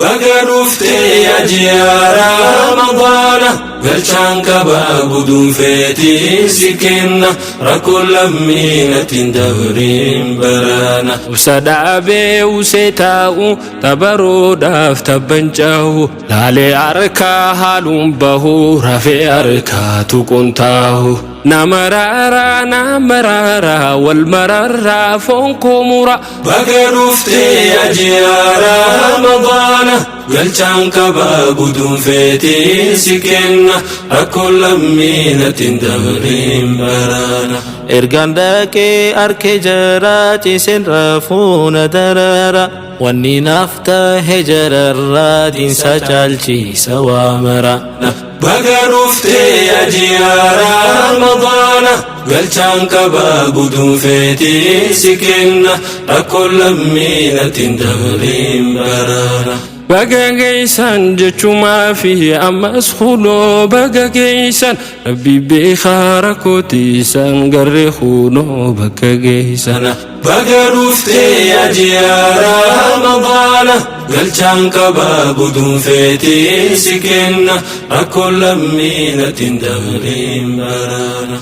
Baga dhuftee yaa ji'a Ramadaana, galchaan qabaa guduunfeetiin si kenna, rakkoon lammii natti hin dabriin barana. Obsa dhaabee usee taa'u, tabaroodhaaf tabban caahu, laalee harkaa haaluun bahu, rafee harkaa tuquun taahu. Nama raaraa nama raaraa wal mararraa foon koo mura. Baga dhuftee yaa ji'a Ramadaana, galchaan qabaa guduunfeetiin si kenna, rakkoon lammii natti hin dabriin barana. Ergaan dhaqee arkee jara ciiseen rafuuna darara, wanni naaf tahe jararraa diinsa caalchisa waa mara. Baga dhuftee yaa ji'a Ramadaana, galchaan qabaa guduunfeetiin si kenna, rakkoon lammii natti hin dabriin barana. Baga geessan jechumaa fi ammas kunoo baga geessan, rabbi beekaa rakkootiisan garree kunoo bakka geessan. Baga dhuftee yaa ji'a Ramadaana, galchaan qabaa guduunfeetiin si kenna, rakkoon lammii natti hin dabriin barana.